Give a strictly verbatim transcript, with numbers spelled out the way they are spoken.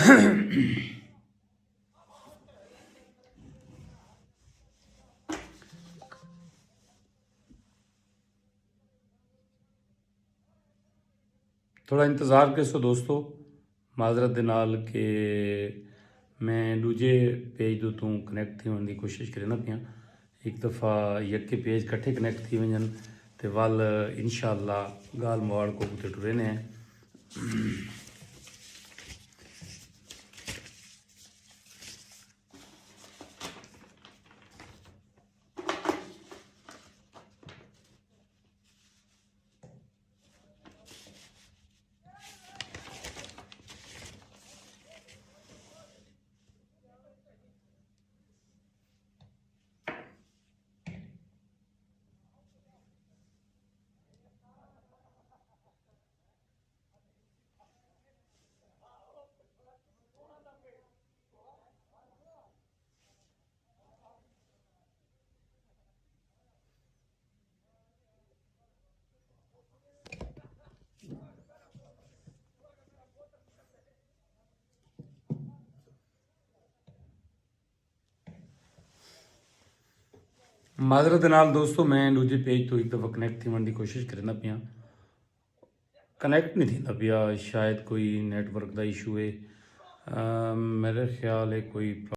تھوڑا انتظار کریسو دوستو، معذرت دے نال کہ میں ݙوجھے پیج دو توں کنیکٹ تھیوݨ دی کوشش کریندا پیاں۔ ہک دفعہ یکے پیج کٹھے کنیکٹ تھی ونڄن تے ول انشاءاللہ ڳالھ مواڑ کو تے ٹرینے ہیں۔ معذرت دے نال دوستو، میں ݙوجھے پیج توں ہک دفعہ کنیکٹ تھیوݨ دی کوشش کریندا پیاں۔ کنیکٹ نہیں تھیندا پیا، شاید کوئی نیٹ ورک دا ایشو ہے۔ میرے خیال ہے کوئی